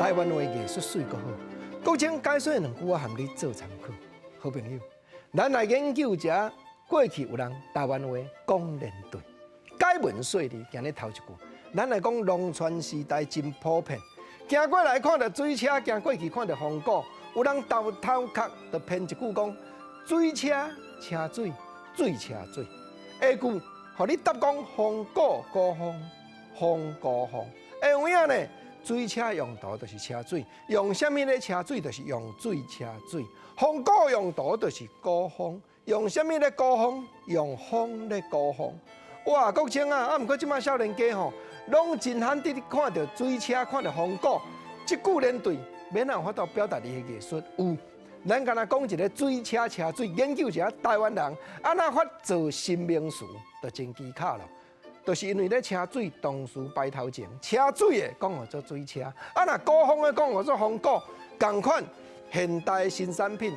台灣話藝術媠閣好。國清解說兩句，我含你做參考。好朋友，咱來研究一下過去有人台灣話講連對，解文說理，今日頭一句，咱來講農村時代真普遍，行過來看著水車，行過去看著風鼓，有人沓頭殼就編一句講水車車水，水車水。下句，予你答講風鼓鼓風，風鼓風。會有影呢？水車用途就是車水，用啥物咧車水？就是用水車水。風鼓用途就是鼓風，用啥物咧鼓風？用風咧鼓風。哇，國清啊！啊，毋過這馬少年家吼，攏真罕佇看著水車，看著風鼓，這句連對，欲按怎有法度表達伊的藝術？有，咱敢若講一个水車車水，研究一下台灣人按怎發造新名詞，就真蹊蹺咯。就是因為咧車水動詞擺頭前，車水的講號做水車，啊若鼓風的講號做風鼓，仝款現代新產品，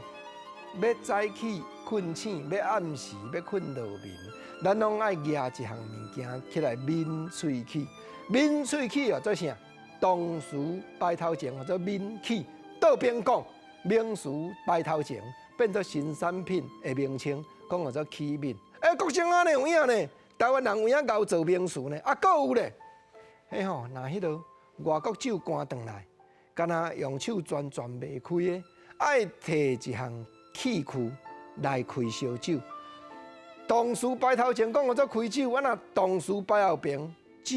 欲早起睏醒，欲暗時欲睏落眠，咱攏愛舉一項物件起來抿喙齒，抿喙齒號做啥？動詞擺頭前號做抿齒，倒邊講名詞擺頭前變做新產品的名稱，講號做起抿。欸，國清按呢有影呢？台灣人有影𠢕造名詞呢？啊，閣有咧，彼吼，若彼落外國酒關轉來，敢若用手轉轉袂開的，愛提一項器具來開燒酒。動詞擺頭前講號做開酒，啊若動詞擺後爿酒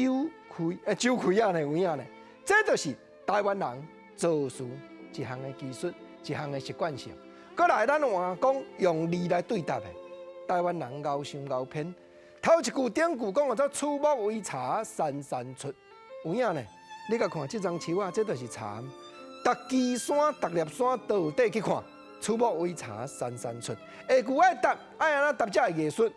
開，欸，酒開啊呢有影呢？這就是台灣人造詞一項的技術，一項的習慣性。閣來，咱換講用字來對答的，台灣人𠢕想𠢕編。頭一句頂句講號做草木為柴山山出，有影呢？你共看這欉樹仔，這就是柴。逐支山、逐粒山都有綴去看，草木為柴山山出。下句愛答，愛按怎答才會藝術？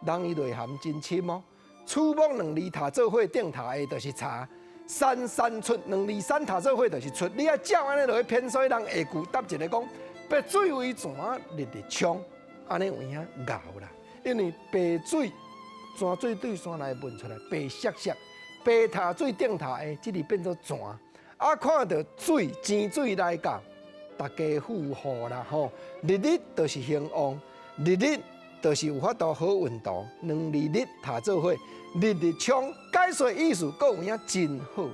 人伊內涵真深哦。草木兩字疊做伙，頂疊下就是柴。山山出兩字山疊做伙就是出。你愛照按呢落去編，所以人下句答一个講白水為泉，日日沖，按呢有影𠢕啦。因為白水。泉水對山內噴出來，白雪雪，白疊水頂疊下，這裡變做泉。啊，看著水井水來到，大家富戶啦吼，日日都是興旺，日日都是有法度好運途，兩字日疊做伙，日日沖，解說意思閣有影真好啦。